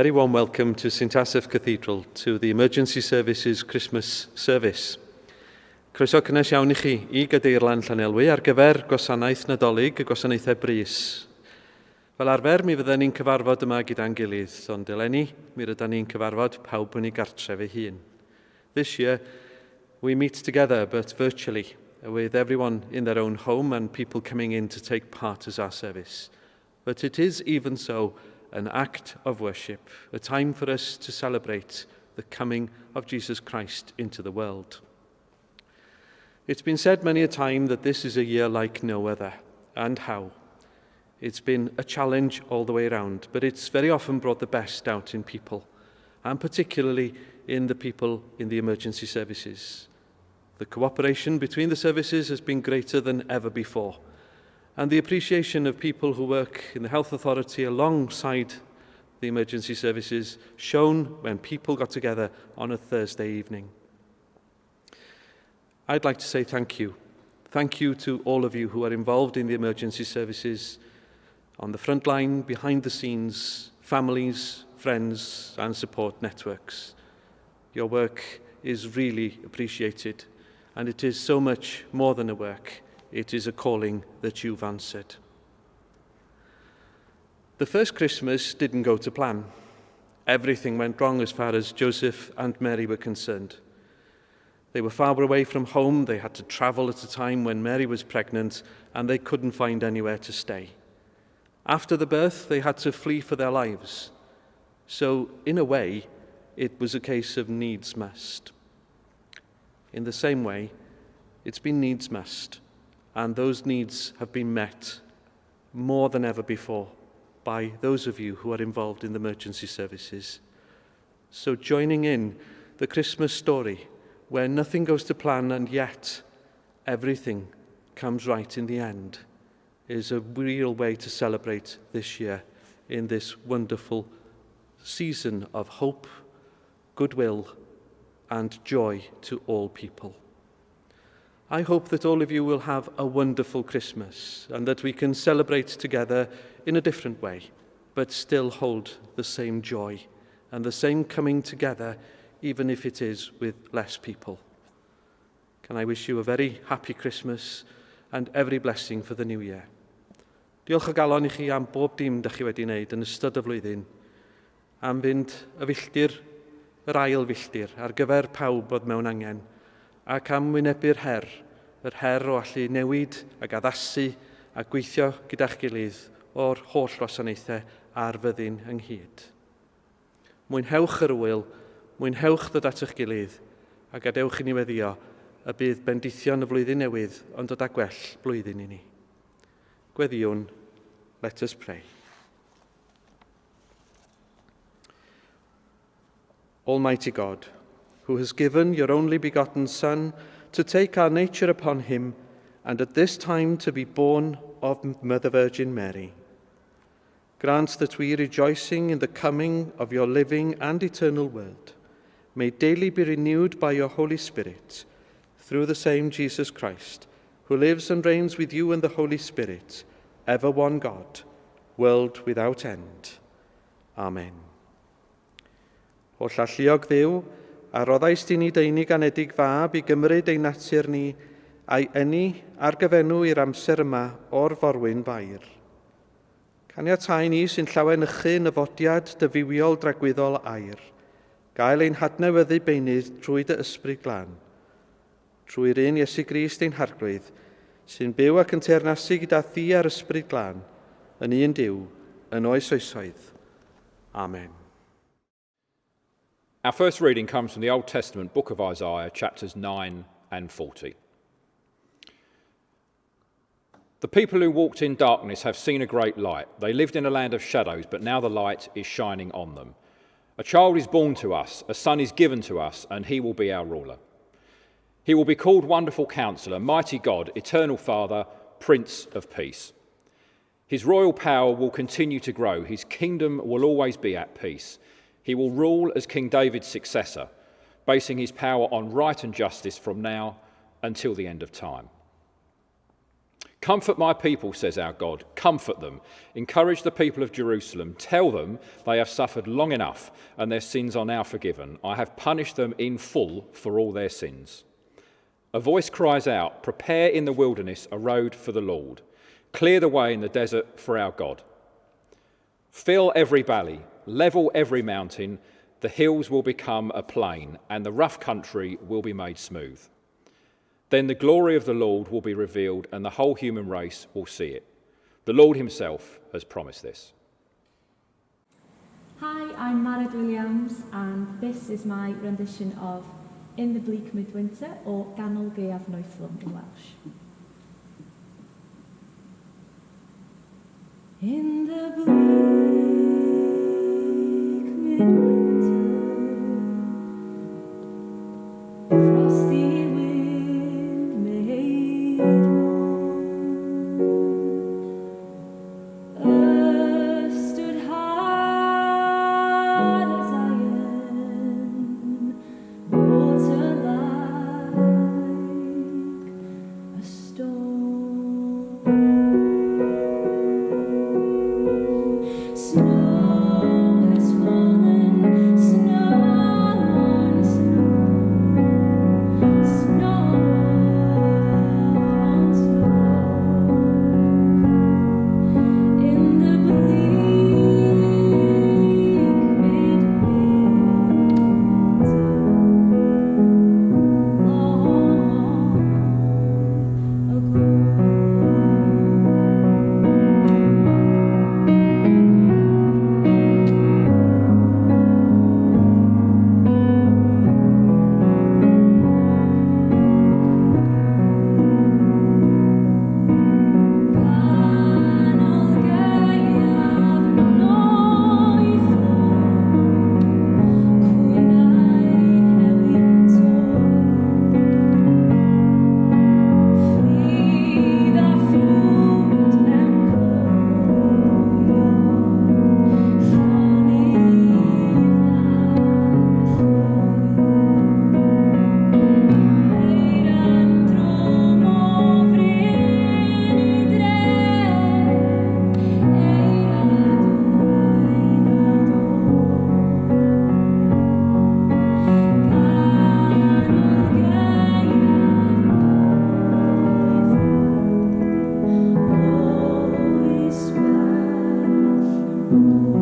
Very warm welcome to St Asaph Cathedral to the Emergency Services Christmas Service. Croeso cynnes iawn i chi i Gadeirlan Llanelwy ar gyfer gwasanaeth Nadolig y gwasanaethau brys. Fel arfer, mi fydden ni'n cyfarfod yma gyda'n gilydd, ond eleni, mi rydan ni'n cyfarfod pawb yn ei gartref ei hun. This year, we meet together, but virtually, with everyone in their own home and people coming in to take part as our service. But it is even so an act of worship, a time for us to celebrate the coming of Jesus Christ into the world. It's been said many a time that this is a year like no other, and how. It's been a challenge all the way around, but it's very often brought the best out in people, and particularly in the people in the emergency services. The cooperation between the services has been greater than ever before, and the appreciation of people who work in the health authority alongside the emergency services shown when people got together on a Thursday evening. I'd like to say thank you. Thank you to all of you who are involved in the emergency services, on the front line, behind the scenes, families, friends and support networks. Your work is really appreciated and it is so much more than a work. It is a calling that you've answered. The first Christmas didn't go to plan. Everything went wrong as far as Joseph and Mary were concerned. They were far away from home, they had to travel at a time when Mary was pregnant, and they couldn't find anywhere to stay. After the birth, they had to flee for their lives. So, in a way, it was a case of needs must. In the same way, it's been needs must, and those needs have been met more than ever before by those of you who are involved in the emergency services. So joining in the Christmas story, where nothing goes to plan and yet everything comes right in the end, is a real way to celebrate this year in this wonderful season of hope, goodwill and joy to all people. I hope that all of you will have a wonderful Christmas and that we can celebrate together in a different way, but still hold the same joy and the same coming together, even if it is with less people. Can I wish you a very happy Christmas and every blessing for the new year. Diolch o galon i chi am bob dim dych chi wedi wneud yn ystod y flwyddyn, am fynd y filltir, yr ail filltir, ar gyfer pawb oedd mewn angen, ac am wynebu'r her, yr her o allu newid ac addasu a gweithio gyda'ch gilydd o'r holl wasanaethau a'r fyddin ynghyd. Mwynhewch yr ŵyl, mwynhewch ddod at eich gilydd, a gadewch i ni weddïo y bydd bendithion y flwyddyn newydd yn dod â gwell blwyddyn i ni. Gweddïwn, let us pray. Almighty God, who has given your only begotten Son to take our nature upon him, and at this time to be born of Mother Virgin Mary, grant that we, rejoicing in the coming of your living and eternal word, may daily be renewed by your Holy Spirit, through the same Jesus Christ, who lives and reigns with you in the Holy Spirit, ever one God, world without end. Amen. Holl alluog Dduw, a roddaist i ni dy unig anedig fab i gymryd ein natur ni, a'i eni ar gyfenw i'r amser yma o'r forwyn fair. Caniatáu ni sy'n llawenychu nyfodiad dy fywiol dragwyddol air, gael ein hadnewyddu beunydd trwy dy ysbryd glân. Trwy'r un Iesu Grist ein Harglwydd, sy'n byw ac yn teyrnasu gyda thi a'r Ysbryd Glân, yn un Duw, yn oes oesoedd. Amen. Our first reading comes from the Old Testament book of Isaiah, chapters 9 and 40. The people who walked in darkness have seen a great light. They lived in a land of shadows, but now the light is shining on them. A child is born to us, a son is given to us, and he will be our ruler. He will be called Wonderful Counselor, Mighty God, Eternal Father, Prince of Peace. His royal power will continue to grow, his kingdom will always be at peace. He will rule as King David's successor, basing his power on right and justice from now until the end of time. Comfort my people, says our God. Comfort them. Encourage the people of Jerusalem. Tell them they have suffered long enough and their sins are now forgiven. I have punished them in full for all their sins. A voice cries out, Prepare in the wilderness a road for the Lord. Clear the way in the desert for our God. Fill every valley, level every mountain. The hills will become a plain, and the rough country will be made smooth. Then the glory of the Lord will be revealed, and the whole human race will see it. The Lord himself has promised this. Hi, I'm Mared Williams, and this is my rendition of In the Bleak Midwinter, or Ganol Gaeaf Noethlwm in Welsh. In the bleak midwinter, frosty wind made moan, earth stood hard as iron, water like a stone. Snow has fallen, snow on snow, snow on snow. In the bleak midwinter, long ago. Ganol gaeaf noethlwm, cwynai helynt Ffridd a ffrwd mewn cloion, llonydd ar llwy. Eira'n drwm o fryn i dref, eira dwyn a dod. Ganol gaeaf noethlwm, oes well yn ôl.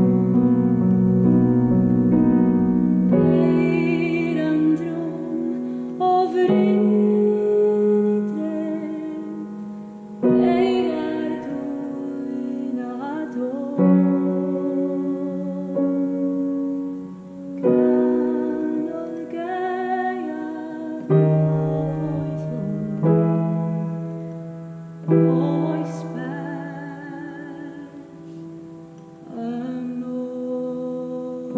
Eira'n drwm o fryn i dref, eira'r dwyn a dod. Ganol gaeaf noethlwm, oes bell yn ôl.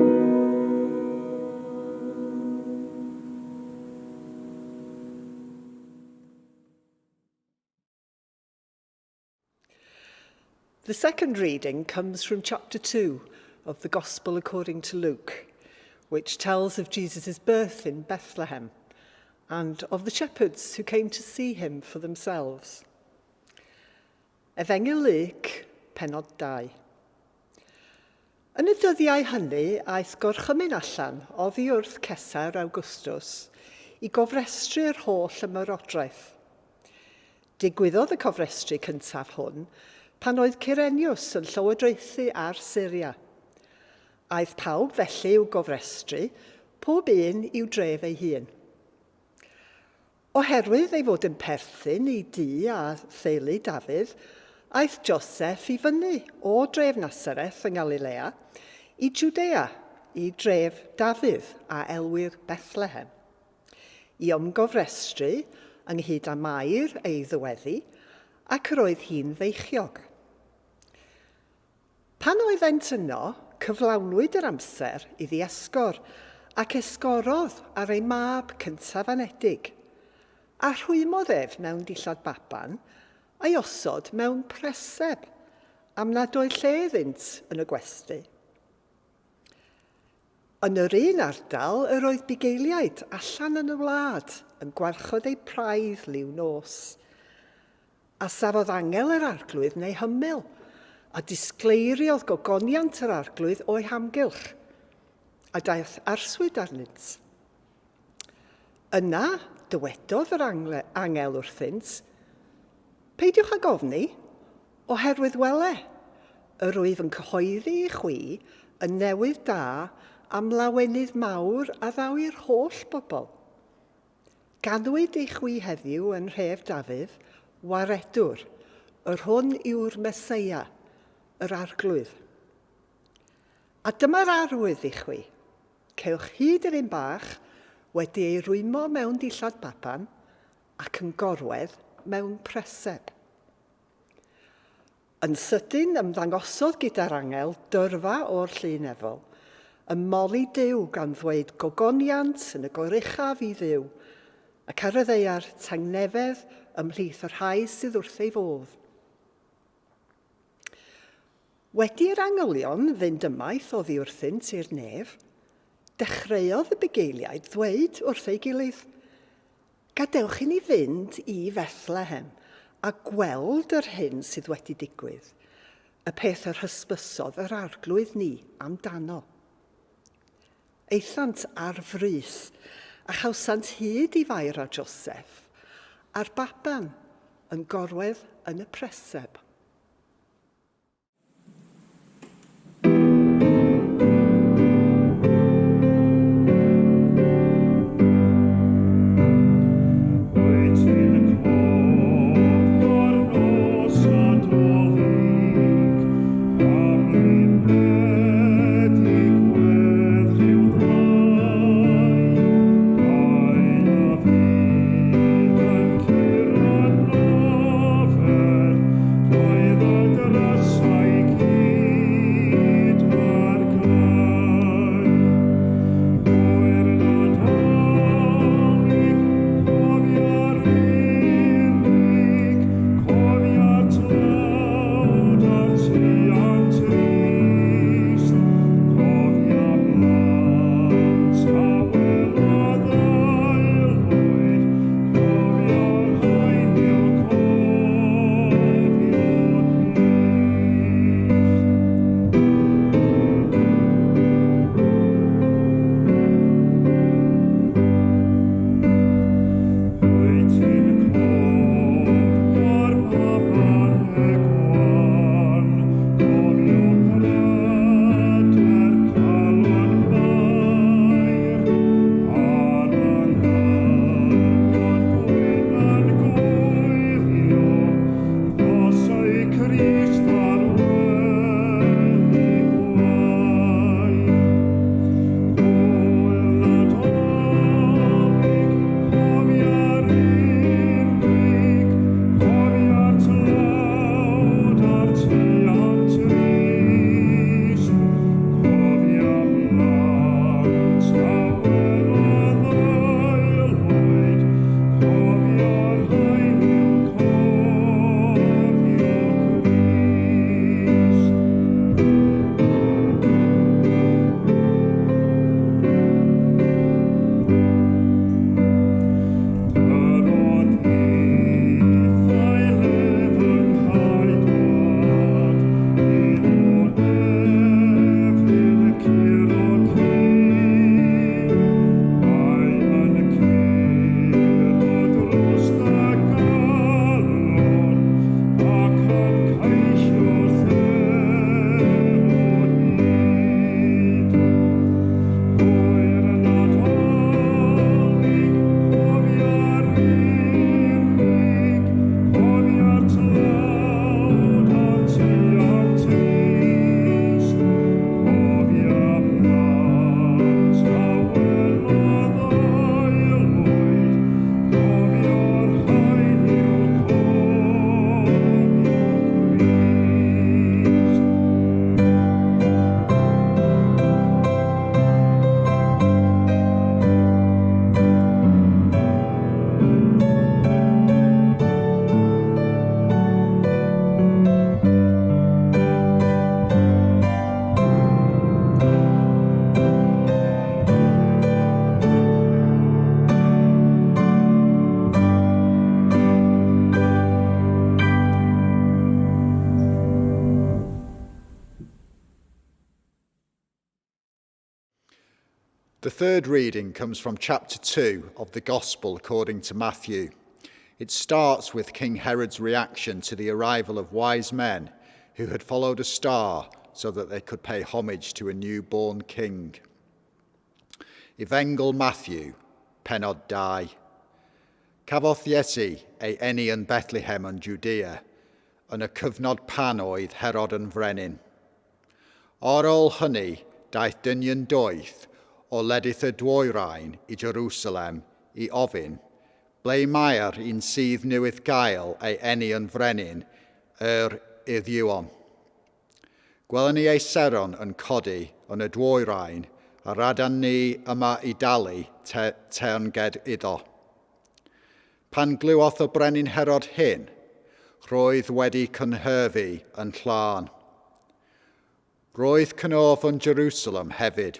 The second reading comes from chapter 2 of the Gospel according to Luke, which tells of Jesus' birth in Bethlehem and of the shepherds who came to see him for themselves. Efengyl Luc, pennod 2. Yn y dyddiau hynny, aeth gorchymyn allan oddi wrth Cesar Augustus i gofrestru'r holl ymerodraeth. Digwyddodd y cofrestru cyntaf hwn pan oedd Cyrenius yn llywodraethu ar Syria. Aeth pawb felly i'w gofrestru, pob un i'w dref ei hun. Oherwydd ei fod yn perthyn i dŷ a theulu Dafydd, aeth Joseff i fyny o dref Nasareth yng Ngalilea i Jwdea, i dref Dafydd a elwir Bethlehem, i ymgofrestru ynghyd â Mair ei ddyweddi, ac yr oedd hi'n feichiog. Pan oeddent yno, cyflawnwyd yr amser iddi esgor, ac esgorodd ar ei mab cyntaf anedig. A rhwymodd ef mewn dillad baban, a'i osod mewn preseb, am nad oedd lle iddynt yn y gwesty. Yn yr un ardal yr oedd bugeiliaid allan yn y wlad yn gwarchod eu praidd liw nos. A safodd angel yr arglwydd neu hymyl, a disgleiriodd gogoniant yr arglwydd o'i hamgylch, a daeth arswyd arnynt. Yna dywedodd yr angel wrthynt, Peidiwch ag ofni, oherwydd wele, yr wyf yn cyhoeddi i chwi y newydd da am lawenydd mawr a ddaw i'r holl bobl. Ganwyd i chwi heddiw yn nhref Dafydd waredwr, yr hwn yw'r Meseia, yr Arglwydd. A dyma'r arwydd i chwi, cewch hyd yr un bach wedi ei rwymo mewn dillad baban ac yn gorwedd mewn preseb. Yn sydyn ymddangosodd gyda'r angel dyrfa o'r llu nefol, yn moli Duw gan ddweud gogoniant yn y goruchaf i Dduw, ac ar y ddaear tangnefedd ymhlith y rhai sydd wrth ei fodd. Wedi i'r angylion fynd ymaith oddi wrthynt i'r nef, dechreuodd y bugeiliaid ddweud wrth ei gilydd, Gadewch i ni fynd i Fethlehem a gweld yr hyn sydd wedi digwydd, y peth yr hysbysodd yr Arglwydd ni amdano. Aethant ar frys, a chawsant hyd i Fair a Joseff, a'r baban yn gorwedd yn y preseb. The third reading comes from chapter 2 of the Gospel according to Matthew. It starts with King Herod's reaction to the arrival of wise men who had followed a star so that they could pay homage to a newborn king. Efengyl Matthew, pennod 2. Cafodd Iesu ei eni yn Bethlehem yn Judea, yn y cyfnod pan oedd Herod yn frenin. Ar ôl hynny, daeth dynion doeth o wledydd y dwyrain i Jerusalem i ofyn, ble mae'r un sydd newydd gael ei eni yn frenin yr Iddewon? Gwelon ni ei seron yn codi yn y dwyrain a rydan ni yma i dalu te teyrnged iddo. Pan glywodd y brenin Herod hyn, roedd wedi cynhyrfu yn lân. Roedd cynnwrf yn Jerusalem hefyd.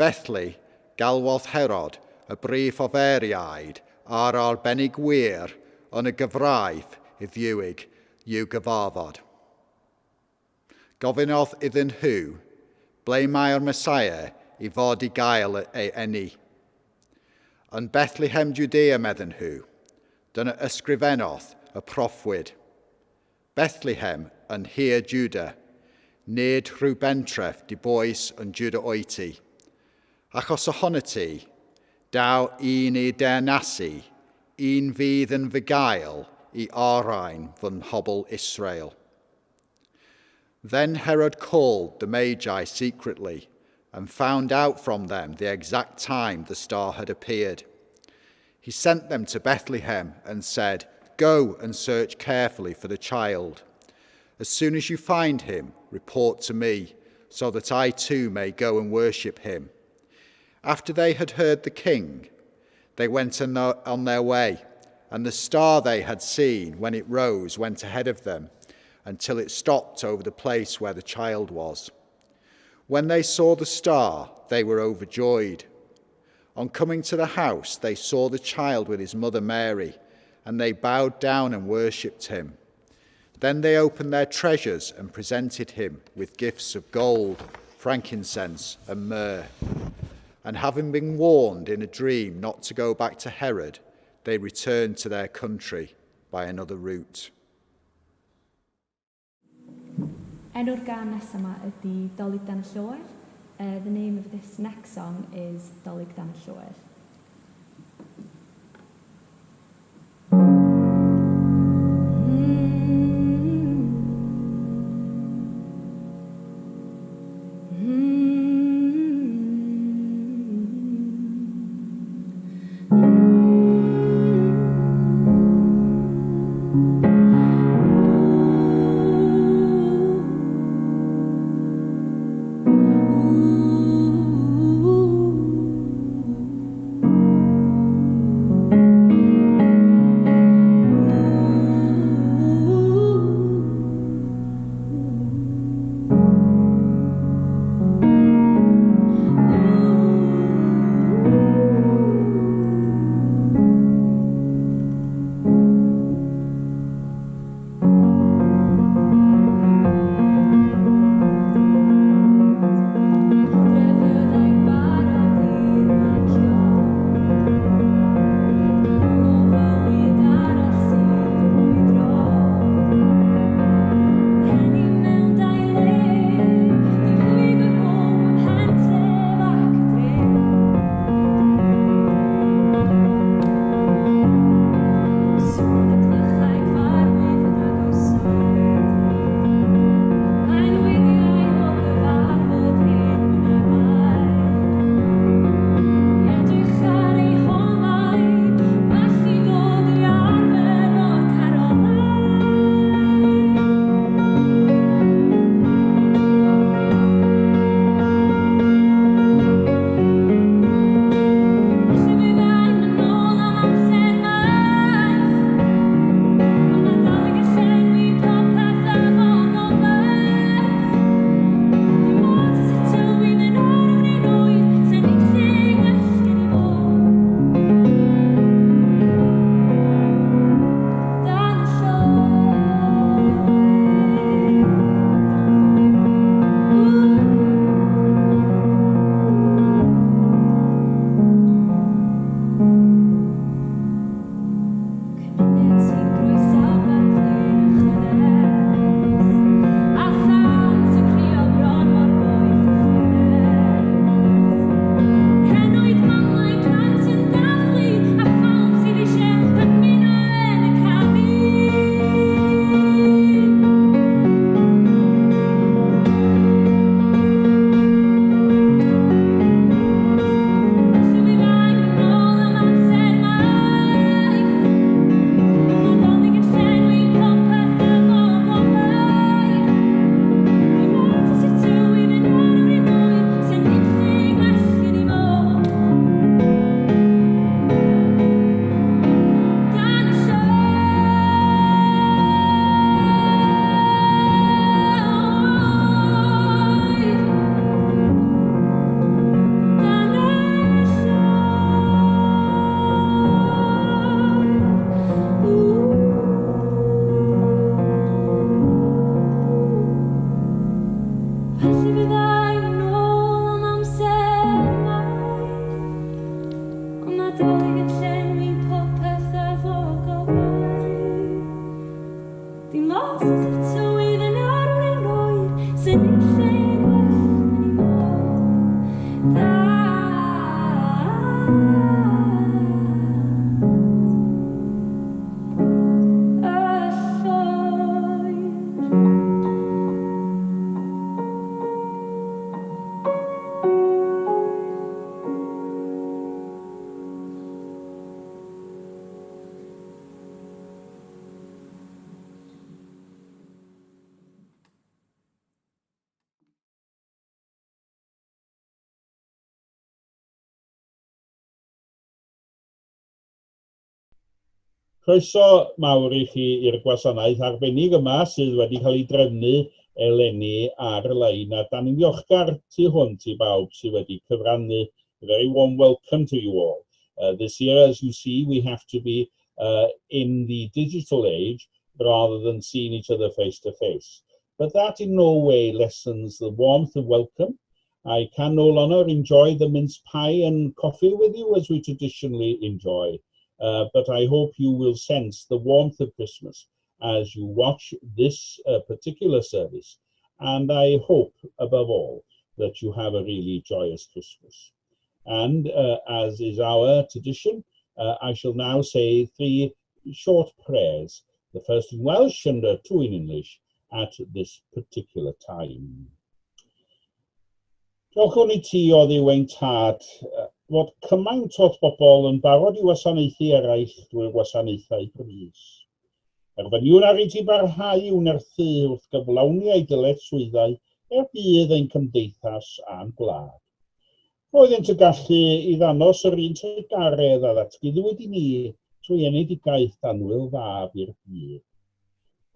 Felly, galwodd Herod y brif offeiriaid a'r arbenigwyr yn y gyfraith Iddewig i'w gyfarfod. Gofynnodd iddyn nhw, ble mae'r Meseia i fod i gael ei eni? Yn Bethlehem Judea, medden nhw, dyna ysgrifennodd y proffwyd. Bethlehem yn nhir Juda, nid rhyw bentref dibwys yn Juda wyt ti. Achos ohonot ti, daw un i deyrnasu, un fydd yn fugail i arwain fy mhobl Israel. Then Herod called the Magi secretly and found out from them the exact time the star had appeared. He sent them to Bethlehem and said, Go and search carefully for the child. As soon as you find him, report to me, so that I too may go and worship him. After they had heard the king, they went on their way, and the star they had seen when it rose went ahead of them until it stopped over the place where the child was. When they saw the star, they were overjoyed. On coming to the house, they saw the child with his mother Mary, and they bowed down and worshipped him. Then they opened their treasures and presented him with gifts of gold, frankincense, and myrrh. And having been warned in a dream not to go back to Herod, they returned to their country by another route. Enw'r gân nesaf yma ydy Dolig Dan y Lloer. The name of this next song is Dolig Dan y Lloer. Croeso mawr i chi i'r gwasanaeth arbennig yma sydd wedi cael ei drefnu eleni ar-lein, a da ni'n ddiolchgar tu hwnt i bawb sydd wedi cyfrannu. A very warm welcome to you all. This year, as you see, we have to be in the digital age rather than seeing each other face to face. But that in no way lessens the warmth of welcome. I can no longer enjoy the mince pie and coffee with you as we traditionally enjoy. But I hope you will sense the warmth of Christmas as you watch this particular service. And I hope, above all, that you have a really joyous Christmas. And as is our tradition, I shall now say three short prayers, the first in Welsh and two in English, at this particular time. Diolchwn i ti, O Dduw ein Tad, fod cymaint o'th bobl yn barod i wasanaethu eraill drwy'r gwasanaethau brys. Erfyniwn ar i ti barhau i'w nerthu wrth gyflawni eu dyletswyddau er budd ein cymdeithas a'n gwlad. Rho iddynt y gallu i ddangos yr un trugaredd a ddatguddiwyd i ni trwy enedigaeth d'annwyl Fab i'r byd.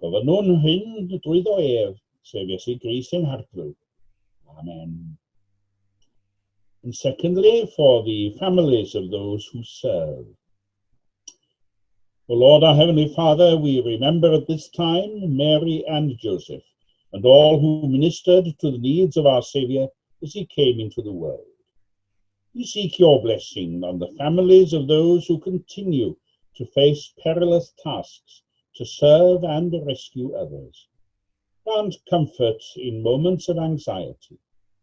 Gofynnwn hyn drwyddo ef, sef Iesu Grist ein Harglwydd. Amen. And secondly, for the families of those who serve. O Lord, our Heavenly Father, we remember at this time Mary and Joseph, and all who ministered to the needs of our Saviour as he came into the world. We seek your blessing on the families of those who continue to face perilous tasks to serve and rescue others. Grant comfort in moments of anxiety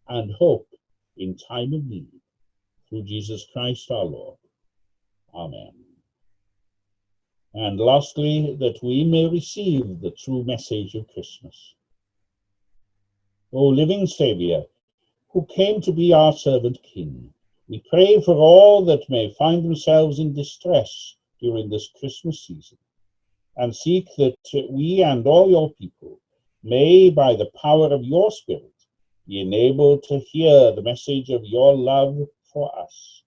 and hope in time of need. Through Jesus Christ our Lord. Amen. And lastly, that we may receive the true message of Christmas. O living Saviour, who came to be our servant King, we pray for all that may find themselves in distress during this Christmas season, and seek that we and all your people may, by the power of your Spirit, be enabled to hear the message of your love for us,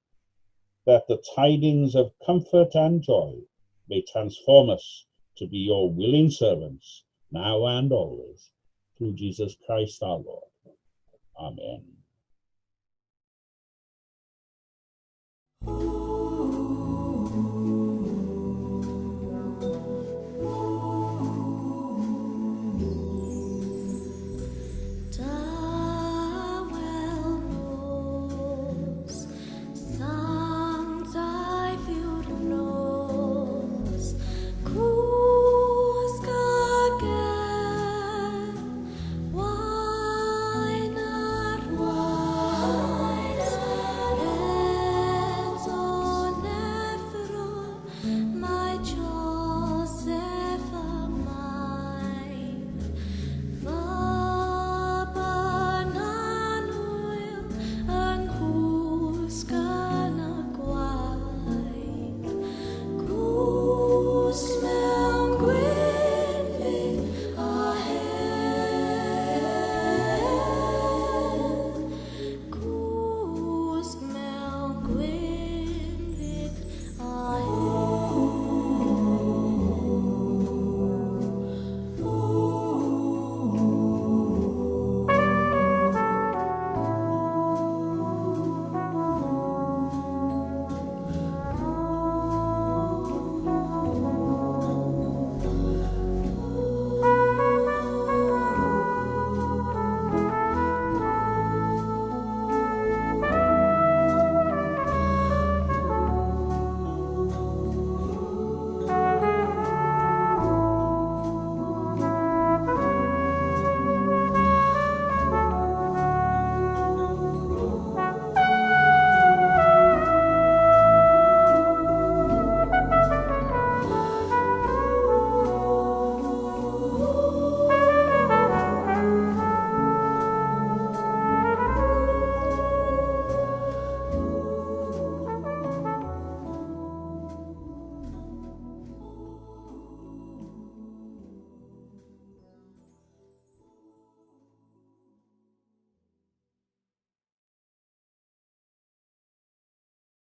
that the tidings of comfort and joy may transform us to be your willing servants, now and always, through Jesus Christ our Lord. Amen.